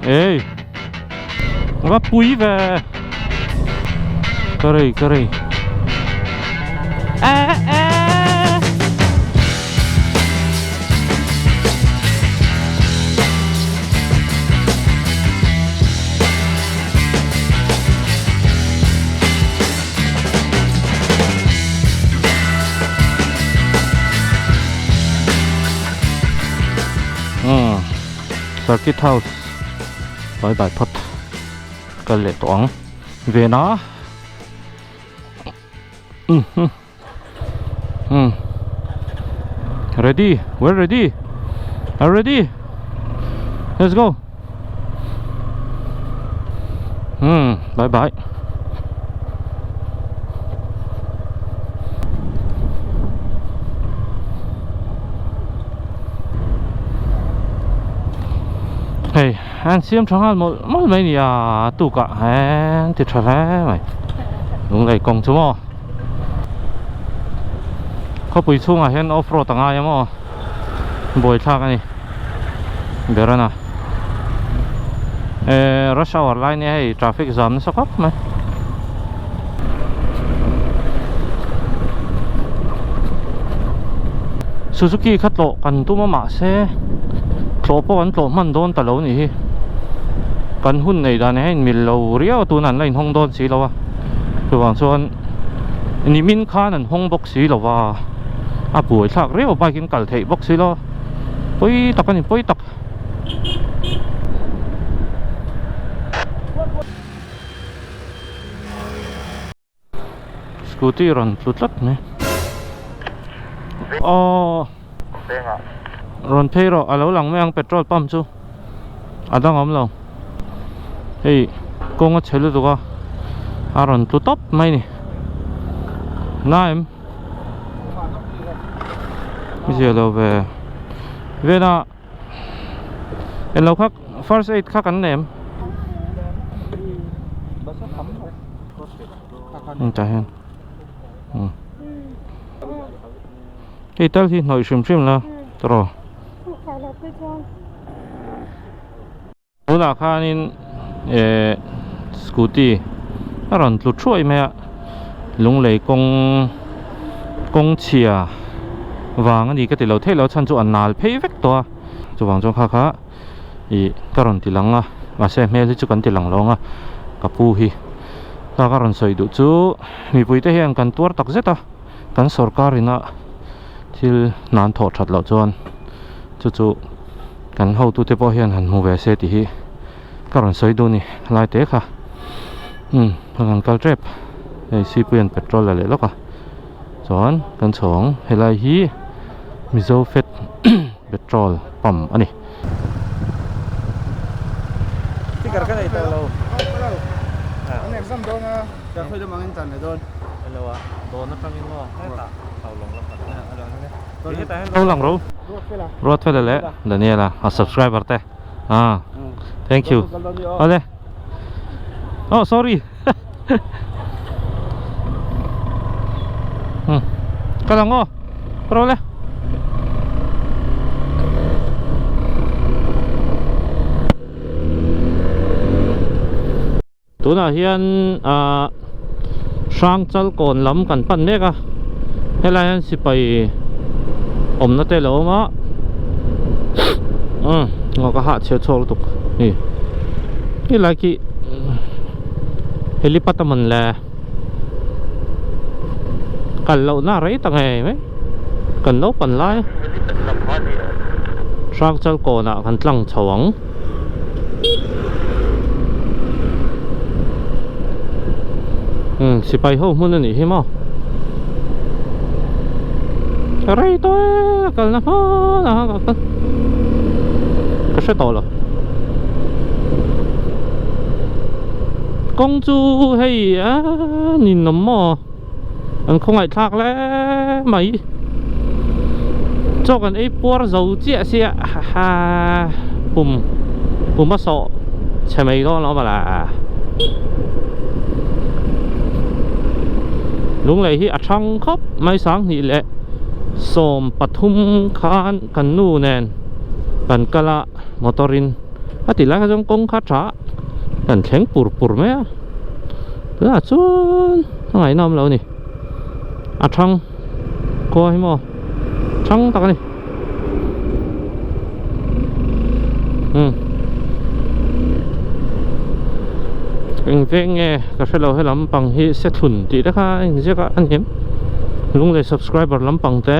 Ei va pui ve ka rei ka rei eh eh Circuit house bye bye phawt kal leh tawh ang vena ready we're ready are ready let's go bye bye Hei an siam tha nghal mawlh mawlh mai a ni a tukah hian ti tha hle mai lunglei kawng chu maw khawpui chhungah hian off road a ngai a maw buaithlak a ni berana eh rush hour lai nia hei traffic zam nasa khawp mai. Suzuki kha tlawh kan tum a mahse tlawh pawh kan tlawh hman dawn ta lo nih hi kan hun nei dan hian mil lo riau a tunah an la inhawng dawn si lo a chuvang chuan nimin khan an hawng bawk si lo va a buai thlak riau a bike in kal theih bawk si lo a pawi tak a ni pawi tak. Scooty rawn tlu tlat mai aw rawn phei rawh a lo lang mai ang petrol pump chu a dang awm lo hei kawng a chhe lutuk a a rawn tlu tawp mai a ni naim zia lo ve vela Englo kha first aid kha kan nem tah hian hei tal hi hnawih hrim hrim la tawh Tunah khanin eh scooty a rawn tlu thuai mai a lunglei kawng kawng chhia vang a ni ka ti lo theih lo chhan chu a nal phei vek tawh a chuvang chuan kha kha ih ka rawn ti lang a mahse hmel hi chu kan ti lang lo ang a ka pu hi ka ka rawn sawi duh chu mipui te hian kan tuar tak zet a kan sorkar ina thil hnan thawh that loh chuan chu chu. Kan hotute pawh hian han hmu ve se tih hi ka rawn sawi duh a ni lai te kha umm ka rawn kal tep hei sipuian petrol la leh lawk a chuan kan chho ang helai hi Mizo fet petrol pump a ni. Sticker ka nei tawh lo. An exam dawn a, kan sawi deuh angin tan leh dawn. Hello a, dawn atangin maw hetah Haulawng lam kan awm. Lo lang ro Ruatfela leh Daniela a subscriber te ah thank you ale oh sorry hmm ka lang aw ro le Tunah hian ah Hrangchal kawn lam kan pan mek a helai hian sipai awmna te a lo awm a umm aw ka hah chhiat chhuak lutuk ni helai khi helipad a man le kal loh na rei ta ngei mai kan naupan lai Hrangchal kawnah kan tlang chho ang. Sipai ho hmun a nih hi maw ka rei tawh e a kalna hmanah khan ka kal ka hre tawh lo kawng chu hei a ninawm maw an khawngaih thlak hle mai chaw kan ei puar zo chiah sia ha pum pum a sawh chhe mai dawn lo mawla lunglei hi a thang khawp mai sanghnih leh 13 khan kan nu nen kan kal a motor in. A ti lai kha chuan kawng kha tha kan thleng pur pur mai a tunah chuan a ngaihna awm lo a ni a thang khua hi maw thang tak a ni umm eng veng nge ka hre lo he lampang hi sethlun tih te kha a inziak a a ni em lunglei subscriber lampang te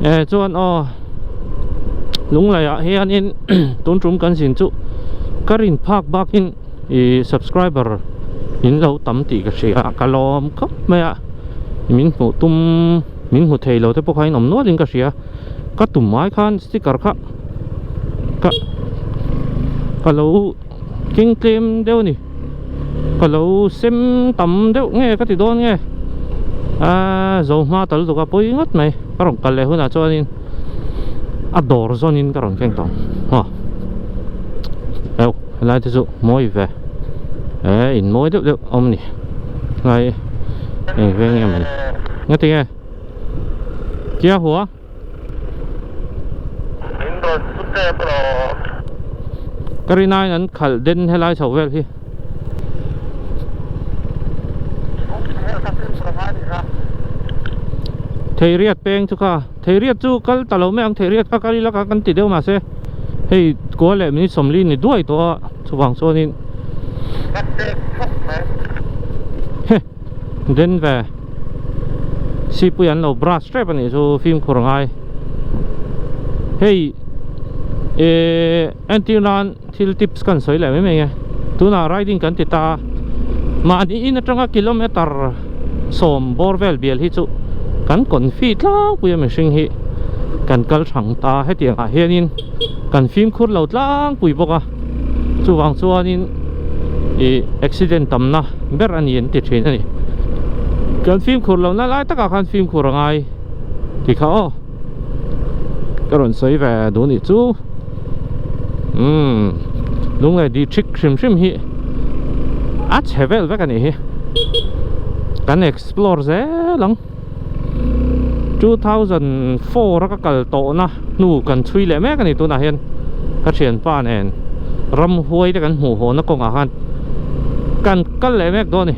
eh chuan aw. Lunglaiah hianin tun tum kan zin chu ka rin phak bakin ih subscriber in lo tam tih ka hria a ka lawm khawp mai a min hmuh tum min hmu thei lo te pawh kha in awm nualin ka hria ka tum ai khan sticker kha ka ka lo keng tlem deuh a ni ka lo sem tam deuh nge ka ti dawn nge aaa zo hma tal tuk a pawi ngawt mai ka rawn kal leh hunah chuanin a dawr zawnin ka rawn keng tawh ang aw eu helai te chu mawi ve eh in mawi deuh deuh a awm a ni helai eng veng nge mawni ngati nge kia hua. Ka rin aiin an khalh den helai chho vel hi. Theiriat peng chu kha Theiriat chu kal ta lo mai ang Theiriat kha kal ila kha kan ti deuh mahse hei kua leh minute sawmli ni duai tawh a chuvang chuanin he den ve sipui an lo brush tep anih chu fimkhur ngai hei eh entir nan thil tips kan sawi leh mai mai nge tunah riding kan ti ta mahni in atanga kilometer sawm bawr vel bial hi chu kan confi tlangpui a mihring hi kan kal thang ta hetiang ah hianin kan fimkhur lo tlangpui bawk a chuvang chuanin ih accident tamna ber a ni an ti thin a ni kan fimkhur lohna lai takah khan fimkhur a ngai tih kha aw. Ka rawn sawi ve duh nih chu umm lunglei di thik hrim hrim hi a chhe vel vek a nih hi kan explore zel ang 2004 a ka kal tawhna hnu kan chhui leh mek a ni tunah hian ka thianpa nen ramhuai te kan hmuh hawhna kawngah khan kan kal leh mek dawn a ni.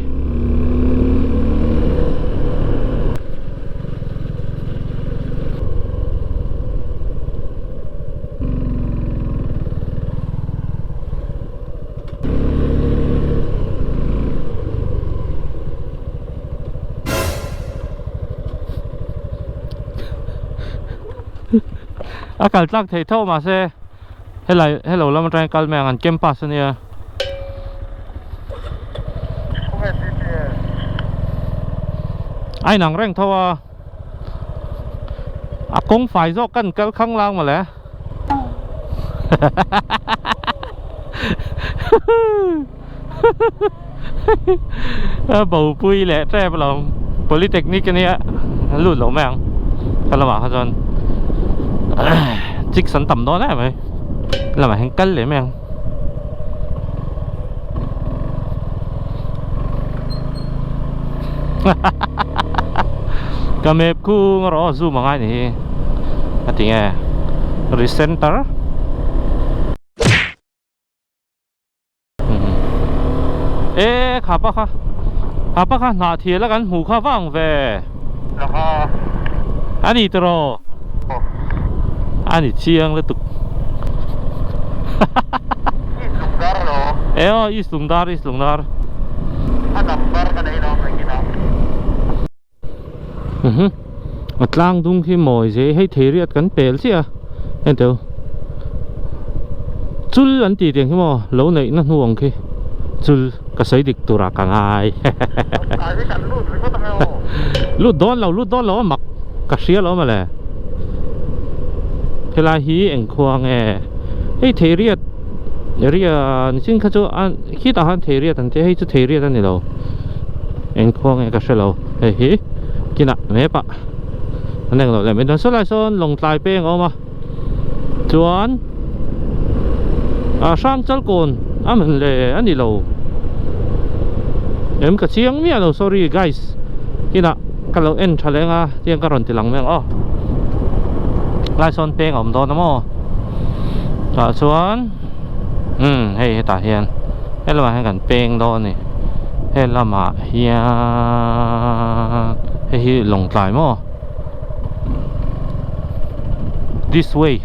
A kal tlak thei tho mahse helai helo lam atangin kal mai ang an campus ania. A inang reng tho a a kawng fai zawk kan kal khang lang mawle a bopui leh tep alawm polytechnic ania a lut lo mai ang ka lamah kha chuan chicks an tam dawn em mai lamah hian kal leh mai ang. Ka map khung erawh zoom a ngai ni hi a ti nge recenter e kha pa kha kha pa kha hnah thial a kan hmuh kha vang ve a ni tawh a ni chiang lutuk e aw east lungdar east lungdar a number ka nei lo mai kina mhm a tlang dung khi mawi zeh hei theiriat kan pel chiah a heng teu chul an tih tiang khi maw lo neih na hnu ang khi chul ka sawi dik turah ka ngai lut dawn lo lut dawn lo a mak ka hria lo mawle helai hi eng khua nge hei theiriat area nichin kha chu a khitah khan theiriat an tia hei chu theiriat a ni lo eng khua nge ka hre lo hei hi kinah map ah an englo leh mai dawn saw lai sawn lawngtlai peng a awm a chuan ah hrang chal kawn a man le a ni lo em ka chiang miah lo sorry guys kinah ka lo en tha leng a tiang ka rawn ti lang mai ang aw lai sawn peng a awm dawn a maw tah chuan. Umm hei hetah hian he lamah hian kan peng dawn a ni he lamah hian hei hi Lawngtlai maw this way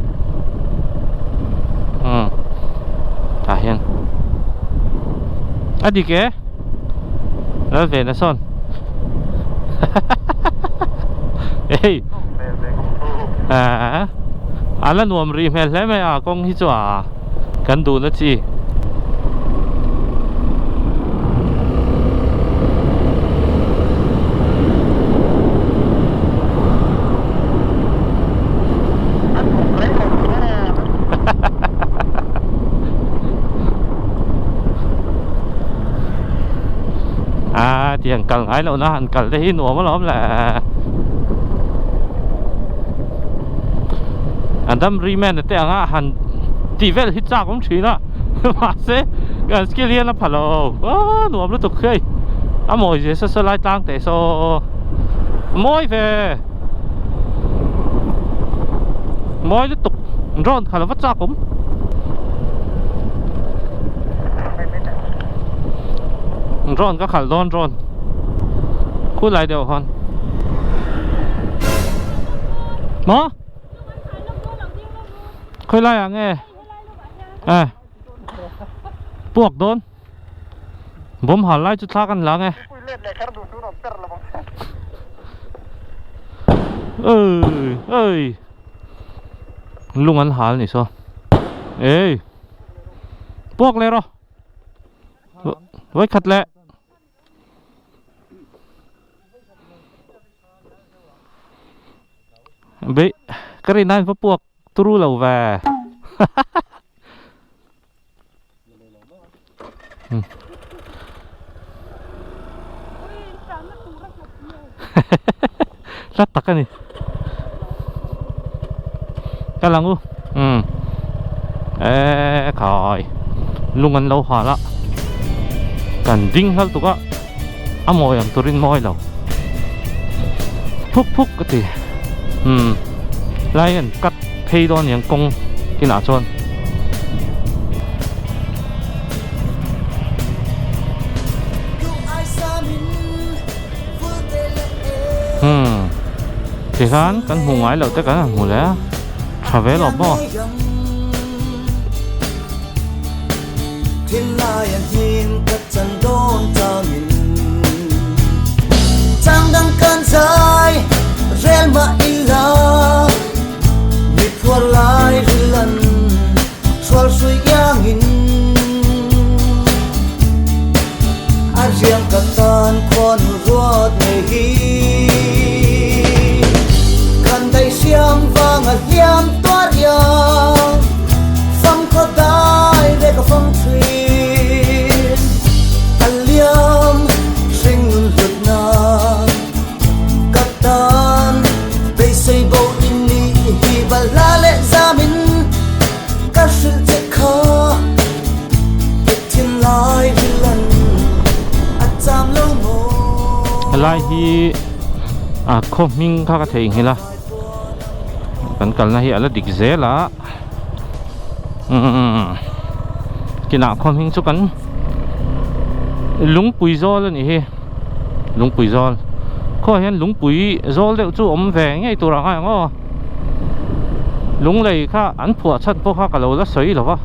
umm tah hian a dik e lal ve na sawn hei ah a la nuam rih hmel hle mai a kawng hi chu a kan duhna chi. A tiang kal ngai loh na han kal te hi nuam alawm le a dam ri man te anga han tih vel hi chak awm thin a mahse kan skill hian a pha lo aw nuam lutuk hei a mawi zia saw saw lai tlang teh saw mawi ve mawi lutuk drone kha lo va chak awm drone ka khalh dawn drone khulai deuh hawn maw. Khawi laiah nge eh puak dawn bawm hal lai chu thla kan la nge oi oi lung an hal ni saw ei puak leh rawh vawikhat leh. Bei ka rin aiin va puak turu lo ve hla tak a ni ka lang u umm eee khai lung an lo hal a kan ding hlal tuk a a mawi ang turin mawi lo phuk phuk ka ti umm lai an cut phei dawn aniang kawng kinah chuan. Umm tikhan kan hmuh ngai loh te kan han hmu leh a tha ve lawm maw. Helai hi a khaw hming kha ka theihnghilh a kan kalna hi a la dik zel a umm kinah khaw hming chu kan lungpui zawl a nih hi lungpui zawl khaw ah hian lungpui zawl deuh chu awm ve ngei tur ang a eng aw. Lunglei kha an phuah chhan pawh kha ka lo la sawi lo va,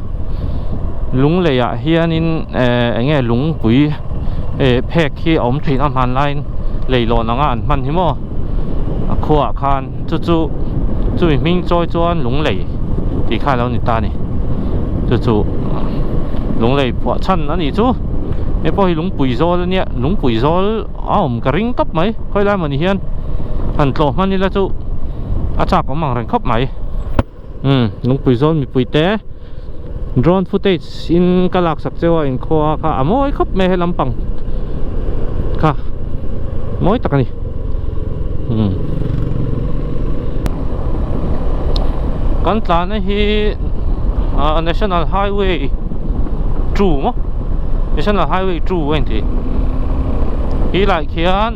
Lunglei ah hianin eh eng nge lungpui eh phek hi a awm thin a hmanlaiin leilawn anga an hman hi maw a khuaah khan chu chu chumi hming chawi chuan Lunglei tih kha a lo ni ta a ni chu chu Lunglei phuah chhan a nih chu hei pawh hi lungpui zawl a nia lungpui zawl a awm ka ring tawp mai khawi lai mawni hian han tlawh hman ila chu a chak awm ang reng khawp mai umm lungpui zawl mipui te drone footage in ka lak sak cheu a inkhua kha a mawi khawp mai he lampang kha mawi tak a ni umm kan tlan na hi ah national highway 2 maw national highway 2 a inti hi lai khian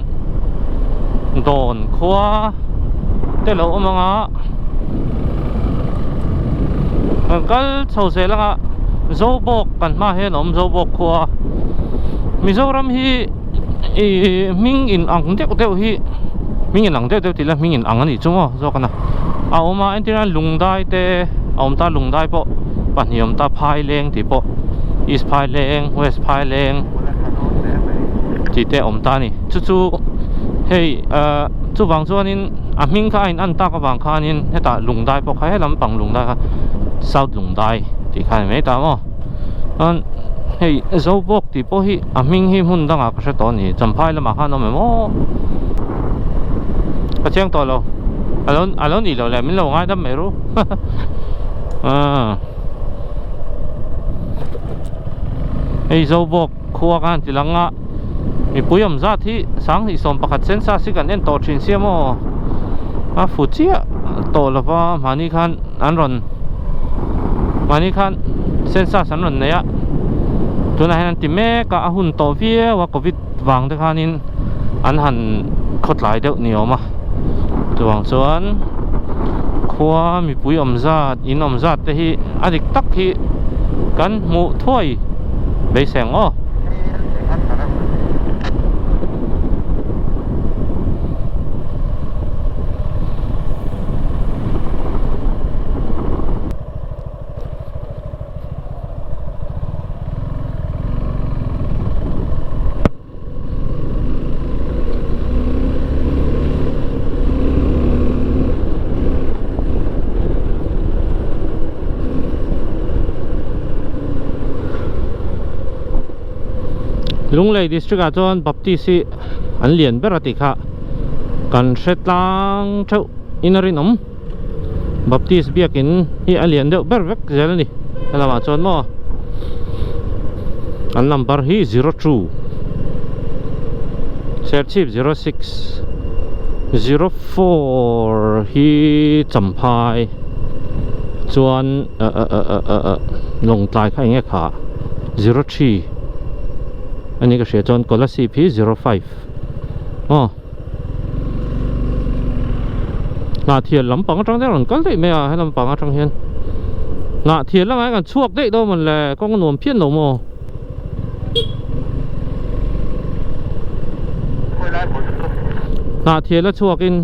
dawn khua te lo awm ang a kan kal chho zel ang a. Zobawk kan hma hian a awm Zobawk khua Mizoram hi ih hming in ang deuh deuh hi hming in ang deuh deuh tih ila hming in ang a nih chu maw zawk a na a awm a entir nan Lungdai te a awm ta Lungdai pawh pahnih a awm ta Phaileng tih pawh East Phaileng West Phaileng tih te a awm ta a ni chu chu hei ah chuvang chuanin a hming kha a in an tak avang khanin hetah Lungdai pawh kha helam pang Lungdai kha South Lungdai tih kha a ni mai ta maw chuan hei Zobawk tih pawh hi a hming hi hmun dangah ka hre tawh a ni Champhai lamah khan a awm em aw ka chiang tawh lo alo alo nih loh leh min lo ngaidam mai ru ah. Hei Zobawk khua khan ti lang a mipui awm zat hi sanghnih 11 census hi kan en tawh thin sia maw a fu chiah tawh lova mahni khan an rawn mahni khan census an rawn nei a tunah hian an ti mek a a hun tawh viau a covid vang te khanin an han khawtlai deuh ni awm a chuvang chuan khua mipui awm zat in awm zat te hi a dik tak hi kan hmuh thuai beisei ang aw. Lunglei district ah chuan Baptist hi an lian ber a tih kha kan hre tlang theuh in a rinawm Baptist biakin hi a lian deuh ber vek zel a ni helamah chuan maw an number hi 02 Serchhip 06 04 hi Champhai chuan ah ah ah ah ah ah Lawngtlai kha eng nge kha 03 a ni ka hria chuan Kolasib hi 05 aw. Hnahthial lampang atang te a rawn kal daih mai a he lampang atang hian Hnahthial lamah hian kan chhuak daih dawn mawn le kawng a nuam phian lo maw. Hnahthial a chhuak in.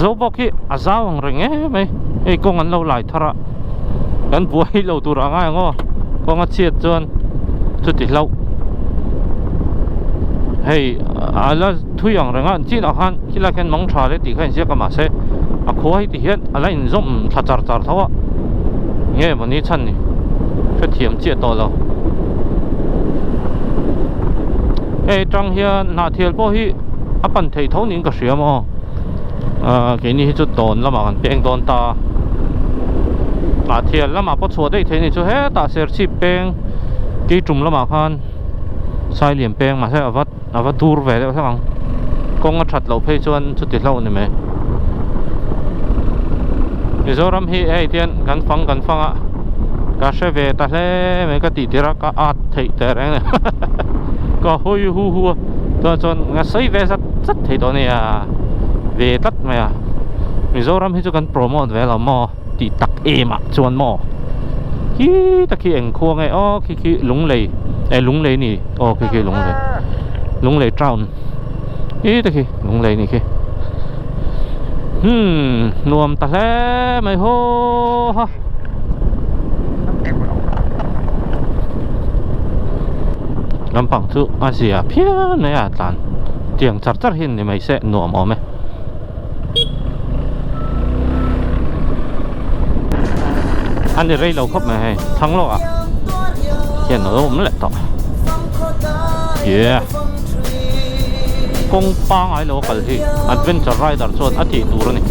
Zobawk hi a zau ang reng em mai hei kawng an lo lai thar a kan buai lo tur a ngai ang aw kawng a chhiat chuan chuti hlauh hei a la thui ang reng a an chinah khan khilai khian mang tha le tih kha inziak a mahse a khua hi ti hian a la inzawm thla char char tho a nge mawni chhan ni hrethiam chiah tawh lo hei atang hian hnahthial pawh hi a pan theih tho niin ka hria maw ah keini hi chu dawn lamah kan peng dawn ta hnahthial lamah pawh chhuah daih theih a ni chu hetah serchhip peng keitum lamah khan sailiam peng mahse a va a va dur ve deuh hlek ang kawng a that loh phei chuan chuti hlauh a ni mai Mizoram hi hei tian kan fang kan fang a ka hre ve ta hle mai ka tih tir a ka at theih teh reng a ni ka hawi hu hu a chuan chuan ka sawi ve zat zat thei tawh a nia ve tlat mai a Mizoram hi chu kan promote ve lo maw tih tak em ah chuan maw khi tak khi eng khua nge aw khi khi Lunglei eh Lunglei a ni. Aw khi khi Lunglei Lunglei town ih te khi Lunglei ni khi hmm nuam ta hle mai haw ha lampang chu a zia phian mai a tlan tiang char char hi ni mai se nuam awm e. A ni rei lo khawp mai hei thlang lawk ah hian a lo awm leh tawh yeah kawng pangai lo a kal hi adventure rider chuan a tih tur a ni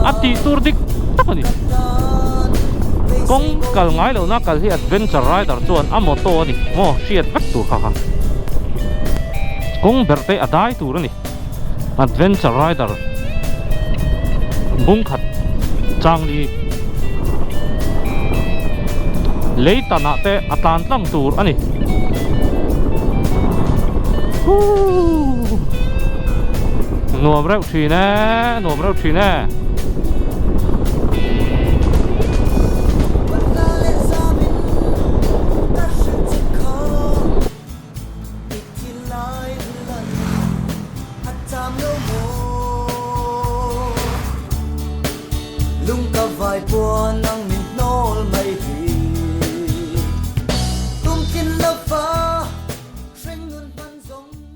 a tih tur dik tak a ni kawng kal ngai lo na kal hi adventure rider chuan a motto a ni maw hriat vek tur kha kha kawng ber te a dai tur a ni. Adventure Rider bung khat chang li Lei tanah te a tlan tlang tur a ni. Huuuu Nuam reuh thin e, nuam reuh thin e.